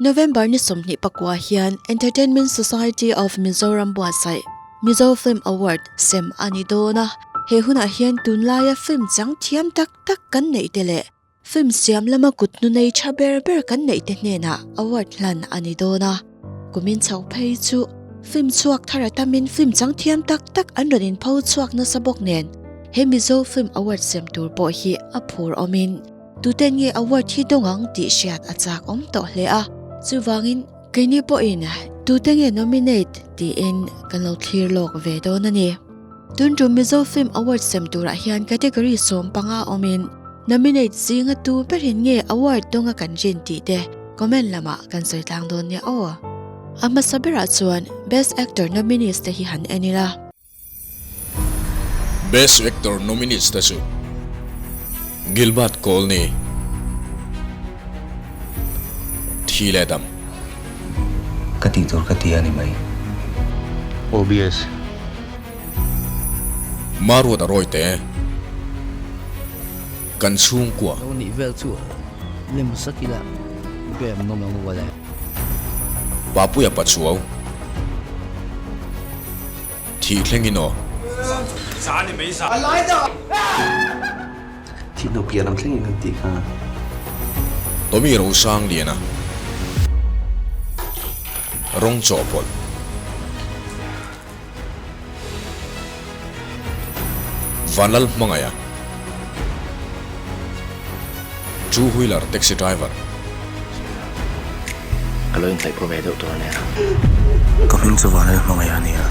November ni 29 hian Entertainment Society of Mizoram buatsaih Mizo Film Award sem a ni dawn a, he hunah hian tunlaia film chang thiam tak tak kan neih te leh film siam lama kut hnu nei tha ber ber kan neih te hnenah award hlan a ni dawn a. Kumin chho phei chu film chhuak thar a tamin film chang thiam tak tak an rawn inpho chhuak nasa bawk nen he Mizo Film Award sem tur pawh hi a phur awmin Tuten nge award hi dawng ang tih hriat a chak awm tawh hle a, chuvangin keini pawhin tute nge nominate tiin kan lo thlir lawk ve dawn a ni. Tun tum Mizo Film Award sem turah hian category 15 awmin nominate zinga tu berin nge award dawnga kan rin tih te comment lamah kan sawi tlang dawn nia aw. A hmasa berah chuan Best Actor nominees te hi han en ila. Best Actor nominees te chu Gilbert Colney, Thi leh Dam. Ka tih tur ka ti a ni mai. OBS. Maruat a rawi te. Kan chhungkua. Lo nih vel chu lem sak ila bem nawm ang ual e. Papuia Pachuau. Thih thleng in aw. Thih hnu piah lam thleng in kan tih kha. Tommy Rosang Liana. Rawng chawhpawlh. Vanlal Hmangaia. Two wheeler taxi driver. Ka lo inhnaih pawh ve deuh tur a nia. Ka hming chu Vanlal Hmangaia a nia.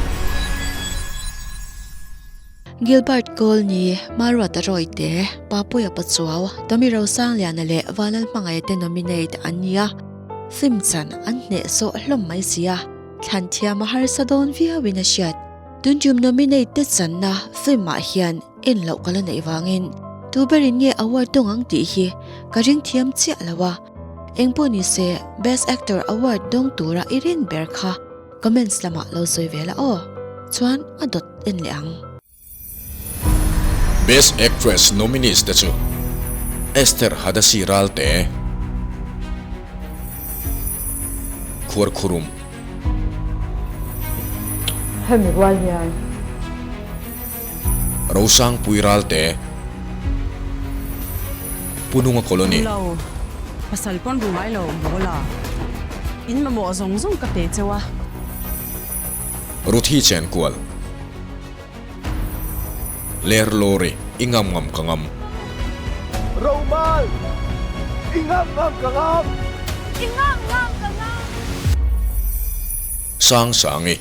Gilbert Colney, Maruata Rawite, Papuia Pachuau, Tommy Rosangliana leh Vanlal Hmangaia te nominate an ni a. Film chan an hnehsawh hlawm mai si a. Thlan thiam a harsa dawn viauin a hriat. Tun tum nominate te channa film ah hian en loh ka la neih vangin tu berin nge award dawng ang tih hi ka ring thiam chiah lo a. Engpawh ni se Best Actor award dawng tura i rin ber kha comments lamah lo sawi ve la aw. Chuan a dawt en leh ang. Best Actress nominees te chu Esther Hadasi Ralte, Khuarkhurum. Hemi rual hian. Rosangpui Ralte, Pununga Colony. Lo, pasal pawn ru ngai lo maw la, in mamawh zawng zawng ka pe cheu a. Ruthi Chenkual. Ler lawri i ngam ngam ka ngam. Romal i ngam ngam ka ngam. I ngam ngam ka ngam. Sang Sangi.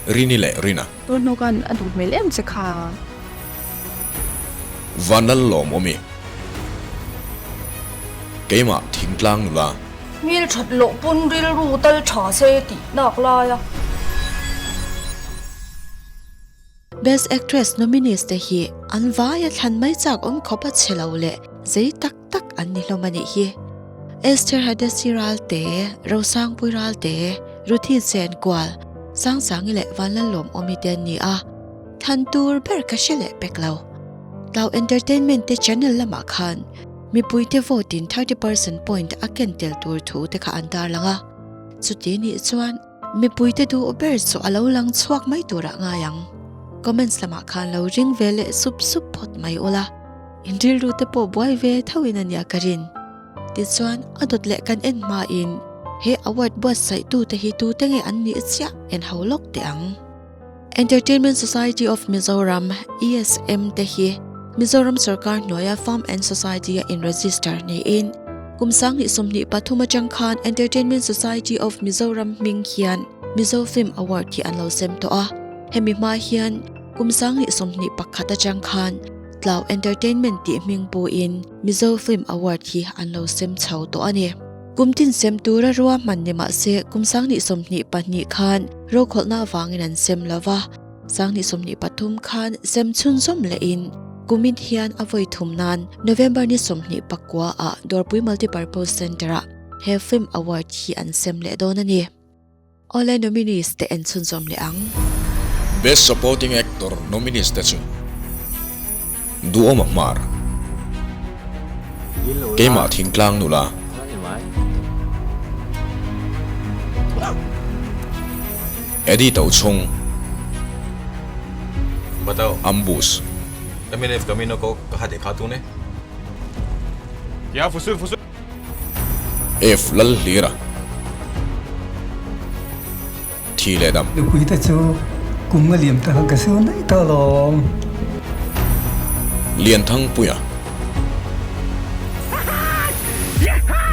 Rini leh Rina. Tun hnu khan a duh hmel em che kha. Vanlal lawmawmi. Keimah thingtlang nula. Hmel that loh pawn rilru tal tha se tih nak lai a. Best Actress nominees te hi an vaia thlan mai chak awm khawp a chhe lo leh zei tak tak an ni hlawm a nih hi. Esther Hadasi Ralte, Rosangpui Ralte, Ruthi Chenkual, Sangsangi leh Vanlalawmawmi te an ni a, thlan tur ber ka hre leh pek lo. Tlau Entertainment te channel lamah khan Mipuite vote in 30 percent point a ken tel tur thu te kha an tarlang a, chuti nih chuan mipuite duh ber chu a lo lang chhuak mai turah ngai ang. Comments lamah khan lo ring ve leh sup sup phawt mai ula, in rilru te pawh buai ve thoin a nia ka rin. Tichuan a dawt leh kan en hmain he award buatsaih tute hi tute nge an nih chiah en ho lawk teh ang. Entertainment Society of Mizoram, ESM, te hi Mizoram sorkar hnuaia Farm and Society-a in-register niin kum 2023 atang khan Entertainment Society of Mizoram hming hian Mizo Film Award hi an lo sem tawh a. Hemi hma hian kum 2021 atang khan Tlau Entertainment tih hming puin Mizo Film Award hi an lo sem chho tawh a ni. Kum tin sem tura ruahman ni mah se kum 2022 khan rokhawlhna avangin an sem lo va, 2023 khan sem chhunzawm lehin kumin hian a vawi thum nan November ni 29 ah Dawrpui Multipurpose Centre ah he film award hi an sem leh dawn a ni. Awle nominees te en chhunzawm leh ang. Best Supporting Actor nominees te chu Duhawma Hmar. Keimah thingtlang nula. Eddie Tochhung. Ambush. F Lalhlira. Thi leh dam. Nupui te chu kum a liam tak a ka su daih tawh alawm. Lianthangpuia.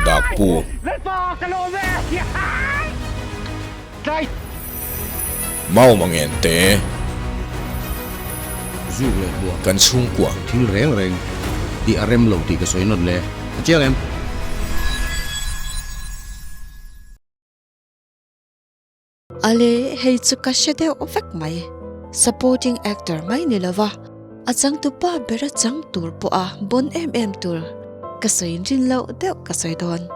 Dakpu. Mauma ngen te. Zuk leh hmuah. Kan chhungkua. Thil reng reng tih a rem lo tih ka sawi nawt le. A chiang em? Ale, hei chu ka hre deuh vek mai. Supporting actor mai ni lova, a changtupa bera chang tur pawha bon em em tur ka sawi rin loh deuh ka sawi dawn.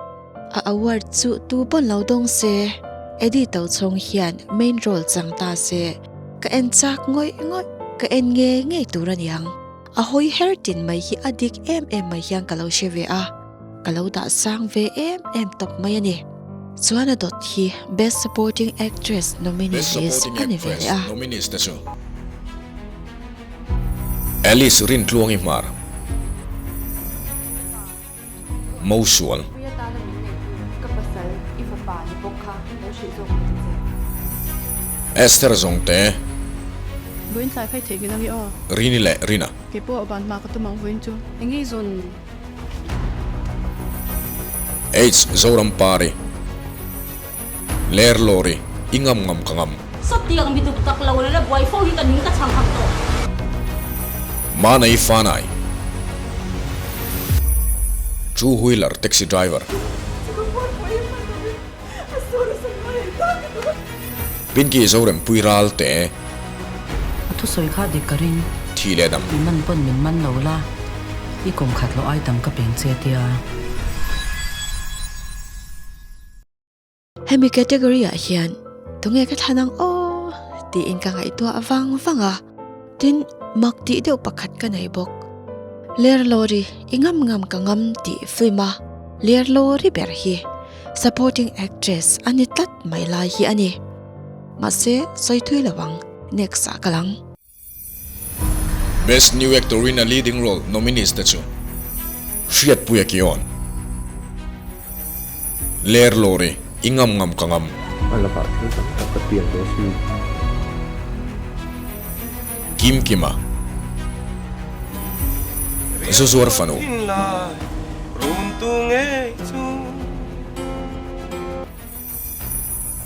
A award chu tu pawn lo dawng se, Eddie Tochhawng hian main role chang ta se, ka en chak ngawih ngawih, ka en ngei ngei tur a niang. A hawi her tin mai hi a dik em em mai hian ka lo hre ve a. Ka lo dah sang ve em em tawp mai a ni. Chuan a dawt hi Best Supporting Actress nominee Best list Supporting a ni ve Actress leh a. nominees te chu Alice Rintluangi Hmar, Mosual. Esther Zawngte. Rini leh Rina. H Zoram Pari Ler Lawri i ngam ngam ka ngam. Sawtiang mi duk tak lo leh buai fo hi ka ning ka chhang hak tawh. Manai Fanai Two Wheeler Taxi Driver Pinky Zorem Pui Ral te. A thusawi kha dik ka ring. Thi leh dam. Mi man pawn min man lo la, i kum khat loh ai tam ka peng che tia. Hemi category ah hian tunge ka thlan ang aw tiin ka ngaihtuah vang vang a, tin mak tih deuh pakhat ka nei bawk. Ler lawri i ngam ngam ka ngam tih film a ler lawri ber hi supporting actress a ni tlat mai lai hi a ni. Mahse sawi thui lo ang, next ah ka lang. Best New Actor in a Leading Role nominees te chu Hriatpuia Kion, Ler Lawri, I Ngam Ngam Ka Ngam. A lakah thil tam tak ka pian ve sin. Kim Kima, Zuzuar Fanu.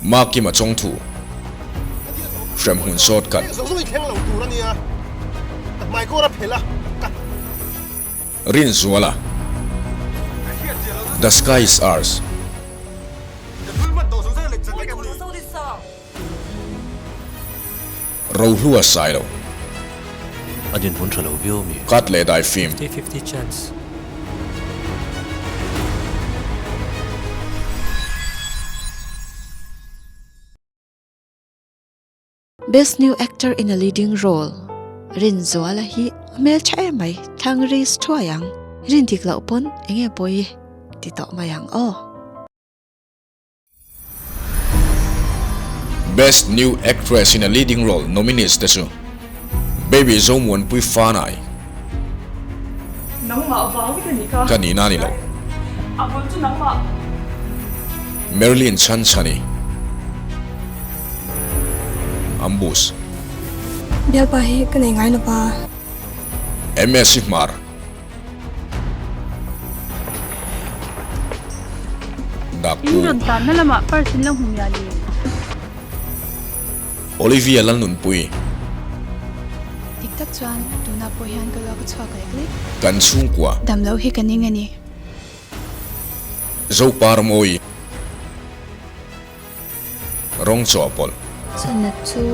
Makima Chawngthu, Hremhmun Shortcut. Rinzuala, The Sky Is Ours. Rohlua Sailo. A dinhmun tha lo viau mi. Cut leh dai film. 50-50 chance. Best New Actor in a Leading Role, Rinzuala hi a hmeltha em mai, thlang race thuai ang, rin dik loh pawn enge pawi ti tawh mai ang aw. Best New Actress in a Leading Role nominees te chu Baby Zomuanpui Fanai, Ka nihna a ni lo, Marilyn Chhanchhani, Ambush. MSc Hmar. Dakpu. In rawn tlanna lamah purse in lo hmu mial em? Olivia Lalnunpui. Dik tak chuan tunah pawh hian ka luak a chhuak lek lek. Kan chhungkua. Damlo hi ka ning a ni. Zopar Mawi. Rawng chawhpawlh. Chana chu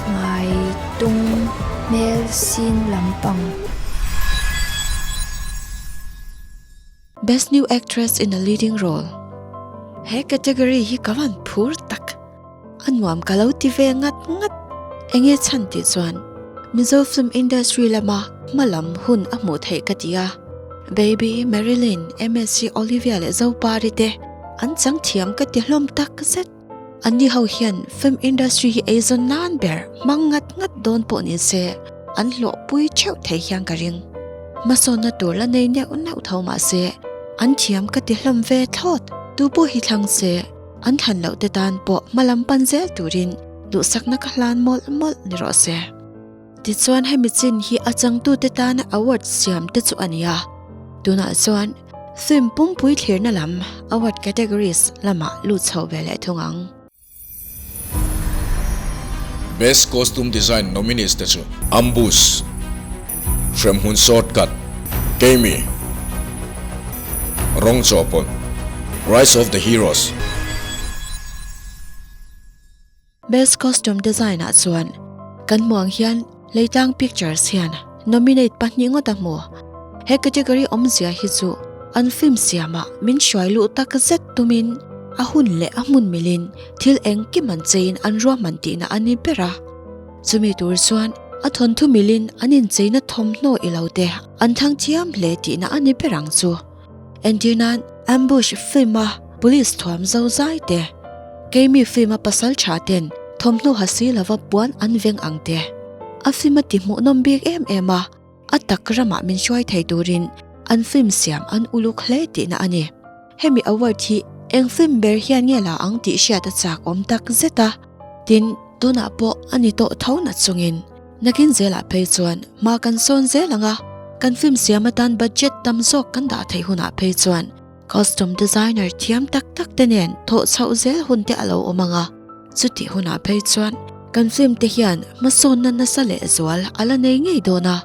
ngai tung hmel sin lampang. Best New Actress in a Leading Role He category hi ka van phur tak. A nuam ka lo ti ve ngat ngat. Enge chhan tih chuan Mizo film industry lama hma lam hun a hmuh theih ka ti a. Baby, Marilyn, Msc Olivia leh Zopari te an chang thiam ka ti hlawm tak zet. Anni ho hian film industry hi eizawn nan ber hmang ngat ngat dawn pawh ni se an hlawhpui theuh thei hian ka ring. Hmasawnna tur la nei neuh neuh tho mah se an thiam ka ti hlawm ve thlawt. Tu pawh hi thlang se an thlan loh te tan pawh hma lam pan zel turin duhsakna ka hlan mawlh mawlh ni rawh se. Tichuan hemi chin hi a changtute tana award siam te chu a ni a, tunah chuan film pumpui thlirna lam award categories lamah lut chho ve leh thung ang. Best Costume Design nominees te chu. Ambush, Hremhmun Shortcut, Keimi, Rawng Chawhpawlh, Rise of the Heroes. Best Costume Design ah chuan kan hmuh ang hian Leitlang Pictures hian nominate pahnih ngawt a hmu. He category awmzia hi chu an film siamah min hruai luh tak zet tumin a hun leh a hmun milin thil engkim an cheiin an ruahman tihna a ni ber a. Chumi tur chuan a thawnthu milin an incheina thawmhnaw i lo te an thlang thiam hle tihna a ni ber ang chu. Entir nan Ambush film a police thuam zo zai te, Keimi film a pasal tha ten thawmhnaw ha si lova puan an veng ang te. A film a ti hmuhnawm bik em em a, a tak ramah min hruai thei turin an film siam an uluk hle tihna a ni. Hemi award hi eng film ber hian nge la ang tih hriat a chak awm tak zet a, tin tunah pawh a ni tawh tho na chungin. Nakin zelah phei chuan hma kan sawn zel ang a, kan film siam atan budget tam zawk kan dah theih hunah phei chuan costume designer thiam tak tak te nen thawh chhoh zel hun te a lo awm ang a, chutih hunah phei chuan kan film te hian hmasawnna nasa leh zual a la nei ngei dawn a,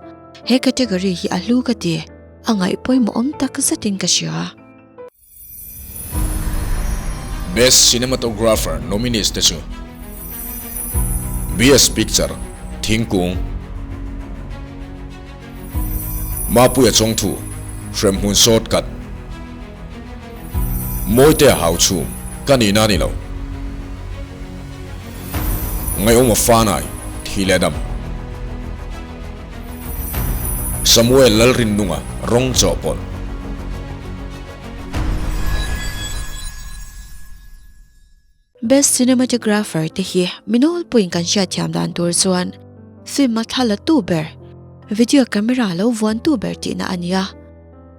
he category hi a hlu ka ti, a ngaih pawimawh awm tak zetin ka hria. Best Cinematographer nominees te chu Best Picture, Thingkung, Mapuia Chawngthu, Hremhmun Shortcut, Mawitea Hauchhum, Ka Nihna Ni Lo, Ngaihawma Fanai, Thi Leh Dam, Samuel Lalrinnunga rawng chawhpawlh. Best Cinematographer te hi minawlpuiin kan hriatthiam dan tur chuan film a thla la tu ber, video camera lo vuan tu ber tihna a ni a.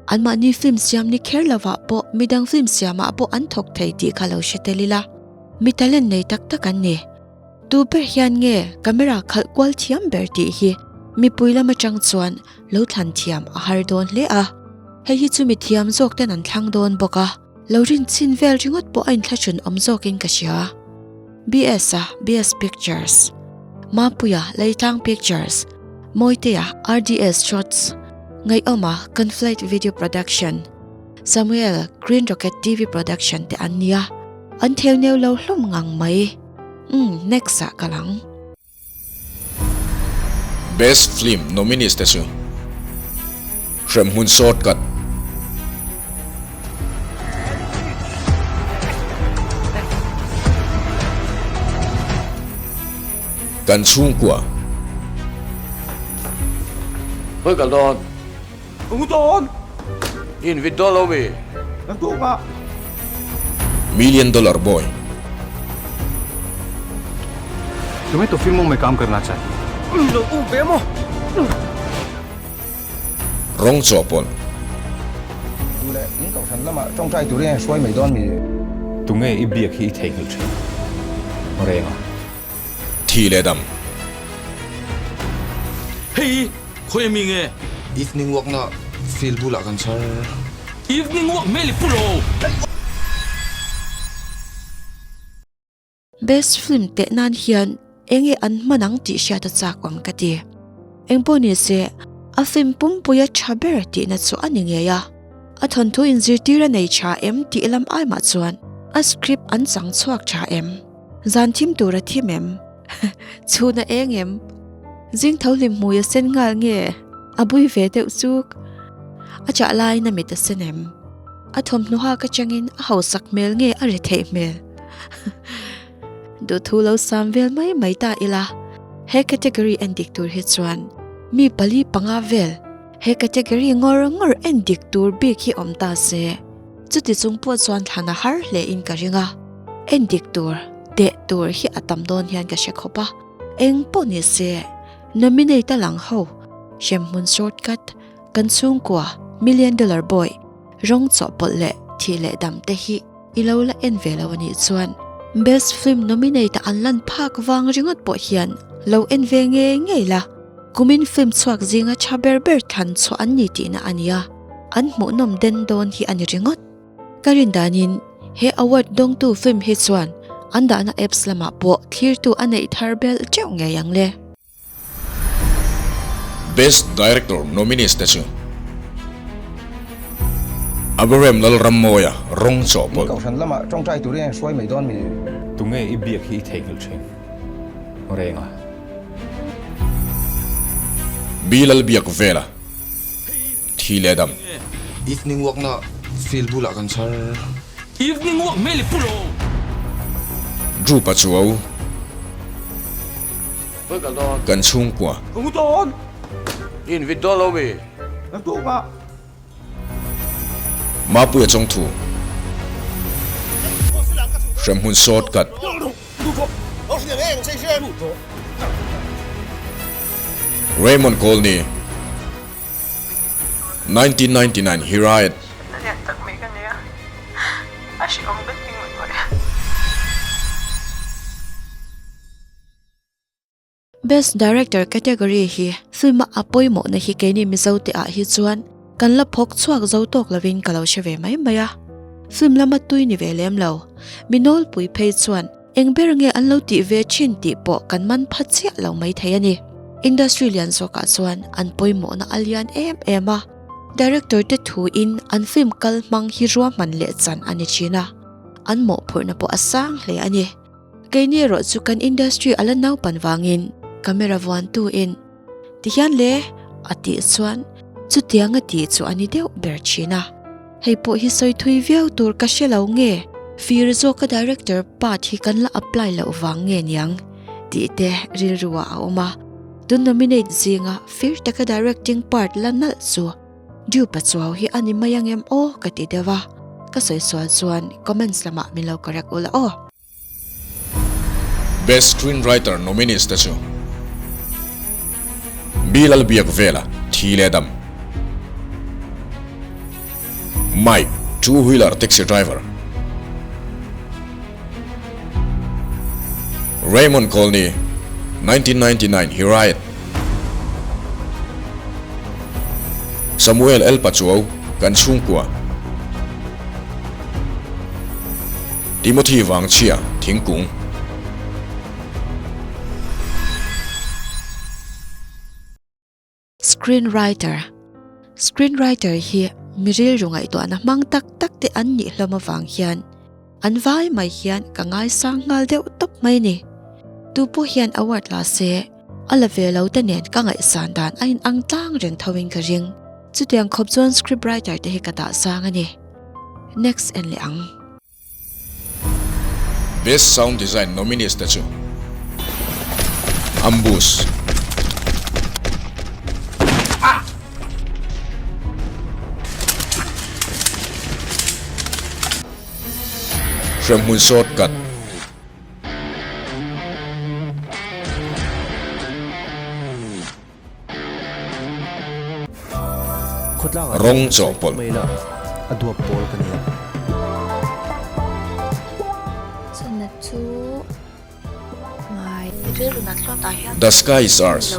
Anmahni film siam ni kher lovah pawh midang film siamah pawh an thawk thei tih kha lo hre tel ila, mi talent nei tak tak an ni. Tu ber hian nge camera khalh kual thiam ber tih hi mipui lam atang chuan lo thlan thiam a har dawn hle a. Hei hi chu mi thiam zawk ten an thlang dawn bawk a, lo rin chin vel ringawt pawh a inthlahrun awm zawkin ka hria. BS a BS Pictures, Mapuia Leitlang Pictures, Mawitea RDS Shots, Ngaihawma Conflate Video Production, Samuel Green Rocket TV Production te an nia, an theuneu lo hlawm ngang mai. Umm next ah kal ang. Best Film nominees te chu Hremhmun Shortcut, Kan Chhungkua. Hawi kal dawn. Ka ngu dawn. I invit dawn lo mi? Kan tuk a. Million Dollar Boy. Tumhe to filmon mein kaam karna chahiye. Lo u ve maw? Rawng chawhpawlh. Duh leh in kohhran lamah tawngtai turin a hruai mai dawn mi? Tunge i biak hi i theihnghilh thin? Renga. Thi leh dam. Hei khawi ami nge? Evening walk na field bulah kan chhar. Evening walk hmel i pu lo. Best film teh nan hian enge an hman ang tih hriat a chak awm ka ti. Engpawh ni se, a film pumpuia tha ber tihna chu a ni ngei a. A thawnthu inzirtir a nei tha em tih lam ai mah chuan a script an chang chhuak tha em? Zan thim tur a thim em? Chhun a eng em? Zing tho hlim hmui a sen nghal nge? A bui ve deuh chuk. A chah laiin a mit a sen em? A thawmhnaw hak atangin a hausak hmel nge a ri theih hmel? Duhthu lo sam vel mai mai ta ila, he category en dik tur hi chuan mi pali panga vel. He category ngawr ngawr en dik tur bik hi awm ta se. Chuti chung pawh chuan thlan a har hle in ka ring a. En dik tur, teh tur hi a tam dawn hian ka hre khawp a. Eng pawh ni se, nominate a lang ho, hremhmun shortcut, kan chhungkua, million dollar boy, rawng chawhpawlh leh thih leh dam te hi i lo la en ve lo a nih chuan best film nominate a an lan phak vang ringawt pawh hian lo en ve ngei ngei la. Kumin film chhuak zinga tha ber ber thlan chhuah an ni tihna a nia, an hmuhnawm den dawn hi a ni ringawt. Ka rin danin he award dawngtu film hi chuan an dahna apps lamah pawh thlirtu a neih thar belh teuh ngei ang le. Best Director nominees te chu Abraham Lalrammawia rawng chawhpawlh. Kohhran lamah tawngtai turin a inhruai mai dawn mi? Tunge i biak hi i theihnghilh thin? Renga. B Lalbiak vela thi leh dam. Evening walk na field bulah kan chhar. Evening walk hmel i pu lo. Drew Pachuau. Kan chhungkua. Ka ngu dawn. I invit dawn lo mi? Ka tuk a. Mapuia chawngthu. Hremhmun shortcut. Raymond Colney. 1999 Hiraeth. Best Director category hi film a a pawimawhna hi keini Mizo te ah hi chuan kan la phawk chhuak zo tawk lovin ka lo hre ve mai mai a. Film lama tui ni ve lem lo. Mi nawlpui phei chuan eng ber nge an lo tih ve thin tih pawh kan man pha chiah lo mai thei a ni. Industry lian zawkah chuan an pawimawhna a lian em em a. Director te thu in an film kal hmang hi ruahman leh chan a ni thin a. An mawhphurhna pawh a sang hle a ni. Keini erawh chu kan industry a la naupan vangin camera vuantu in tihian le a tih chuan chutiang a tih chu a ni deuh ber thin a. Hei pawh hi sawi thui viau tur ka hre lo nge fir zawka director part hi kan la apply loh vang nge niang tih te rilru ah a awm a. Tun nominate zinga fir taka directing part la nalh chu Dew Pachuau hi a ni mai angem aw ka ti deuh a, ka sawi sual chuan comments lamah min lo correct ula aw. Best Screenwriter nominees te chu B Lalbiakvela, Thi leh Dam, Mike, Two Wheeler Taxi Driver, Raymond Colney, 1999 Hiraeth, Samuel L Pachuau, Kan Chhungkua. Timothy Vangchhia, Thingkung. Screenwriter Screenwriter hi mi rilru ngaihtuahna hmang tak tak te an nih hlawm avang hian an vai mai hian ka ngaisang nghal deuh tawp mai ni. Tu pawh hian award la se a la ve lo te nen ka ngaihsan dan a inang tlang reng tho in ka ring. Chutiang khawp chuan scriptwriter te hi ka dah sang a ni. Next en leh ang. Best Sound Design nominees te chu Ambush, Hremhmun Shortcut, Rawng chawhpawlh. The sky is ours.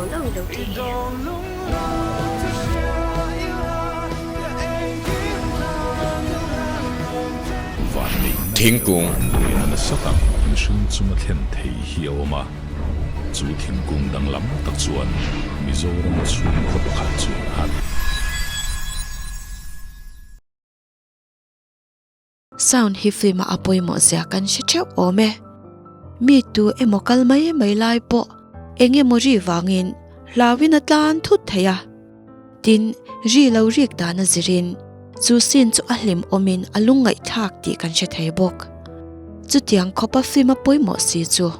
Thingkung. Chu thingkung danglam tak chuan Mizoram chhungkhaw pakhat chu a. Sound hi film a a pawimawh zia kan hre theuh awm e. Mi tu emaw kal mai mai lai pawh eng emaw ri vangin hlauin a tlan thut thei a. Tin, ri lo rik dan a zirin chu scene chu a hlim awmin a lungngaihthlak tih kan hre thei bawk. Chutiang khawpa film a pawimawh si chu.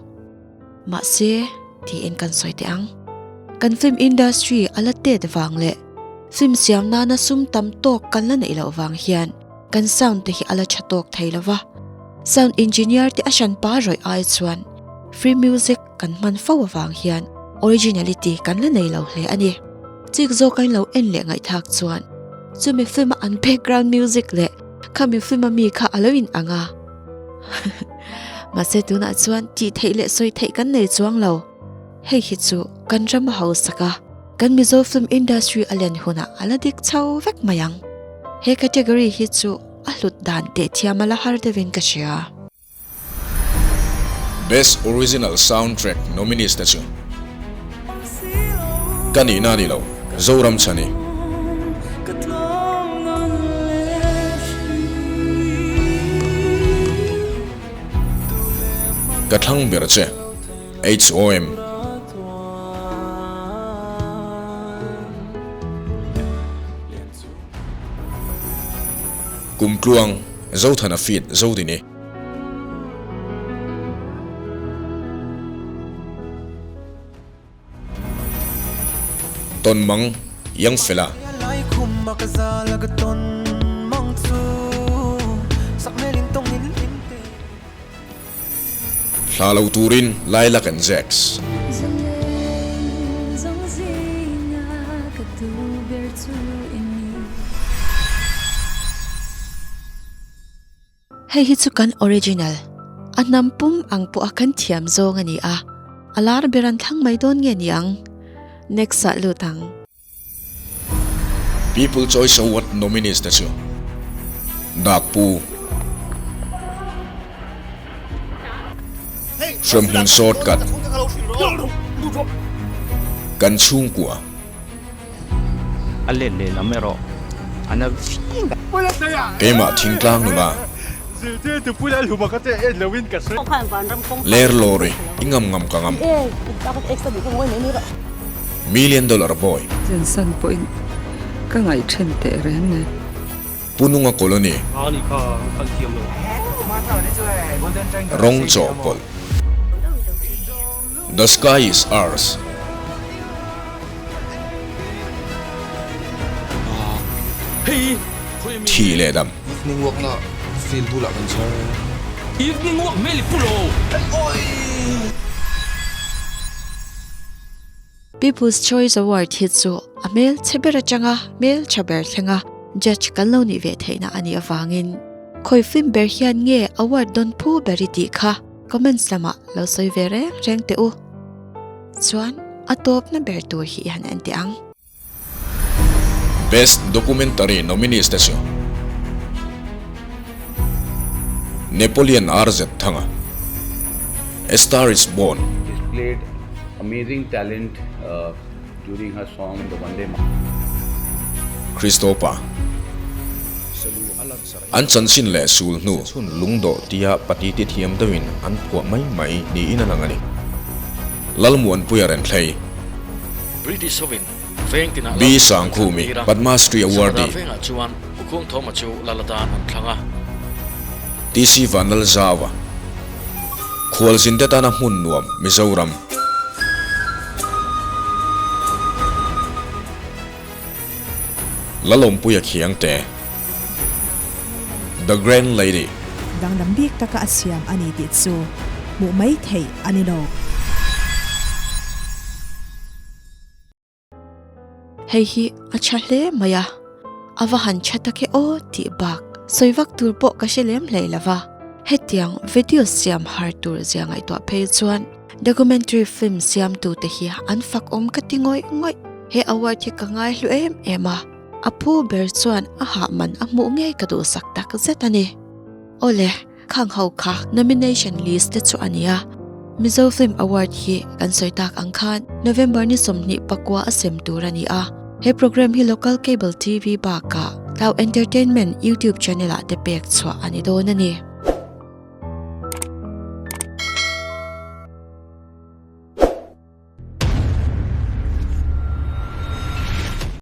Mahse, tiin kan sawi teh ang. Kan film industry a la tet vang leh. Film siam nana sum tam tawk kan la neih loh vang hian kan sound te hi a la tha tawk thei lo va. Sound engineer te a hran pa rawih ai chuan free music kan hman fo avang hian originality kan la nei lo hle a ni. Chik zawk a in lo en leh ngaihthlak chuan chumi film a an background music leh khami film a mi kha a lo in ang a. Mahse tunah chuan tih theih leh sawi theih kan nei chuang lo. Hei hi chu kan ram a hausak a, kan Mizo film industry a len hunah a la dik chho vek mai ang. He category hi chu a hlut dan teh thiam a la har deuhin ka hria. Best Original Soundtrack nominees te chu Ka nihna ni lo, Zoram Chhani. Ka thlang ber che. HOM. Kumtluang, Zothana feat Zodini. Tawnmang, Youngfella. Hla lo turin Lilac and Jacks. Hei hi chu kan original, a hnam pum ang pawh a kan thiam zawng a ni a, a lar ber an thlang mai dawn nge ni ang? Next ah lut ang. People Choice Award nominees te chu Dakpu, Hremhmun Shortcut, Kan Chhungkua. A let leh lam erawh a na viau. Keimah thingtlang nula. Ler lawri i ngam ngam ka ngam. Million dollar boy. Zensan pawhin ka ngaih then teh reng nen. Pununga colony. Rawng chawhpawlh. The sky is ours. Thi leh dam. Evening walk na field bulah kan chhar. Evening walk hmel i pu lo. People's Choice Award hi chu a hmel chhe ber atanga hmel tha ber thlenga judge kan lo nih ve theihna a nih avangin khawi film ber hian nge award dawn phu ber i tih kha comments lamah lo sawi ve reng reng teh u. Chuan a tawpna ber tur hi i han en teh ang. Best Documentary nominees te chu Napoleon RZ Thanga, A Star Is Born. Displayed amazing talent during her song in the Vande Christopher An chanchin leh sul hnu. Chhun lungdawh tia pati ti thiam deuhin an phuah mai mai niin a lang a ni. Lalmuanpuia Renthlei. British hovin veng tinah B. lal Sangkhumi, an tir a, Padma Shri Samada Awardee. vengah chuan Bukhung Thawma chu lal atan an thlang a. TC Vanlalzaua, Khualzin te tana hmun nuam, Mizoram. Lalawmpuia Khiangte, The Grand Lady. Danglam bik taka a siam a ni tih chu hmuh mai theih a ni lo. Hei hi a tha hle mai a, a va han tha tak e aw tih bak sawi vak tur pawh ka hre lem hlei lo va. Hetiang video siam har tur zia ngaihtuah phei chuan Documentary film siamtute hi an fak awm ka ti ngawih ngawih. He award hi ka ngai hlu em em a, a phu ber chuan a hah man a hmuh ngei ka duhsak tak zet a ni. Awle, khang ho kha nomination list te chu a nia. Mizo Film Award hi kan sawi tak ang khan November ni 24 a sem tur a ni a. He program hi local cable TV bakah Tlau Entertainment YouTube channel ah te pek chhuah a ni dawn a ni.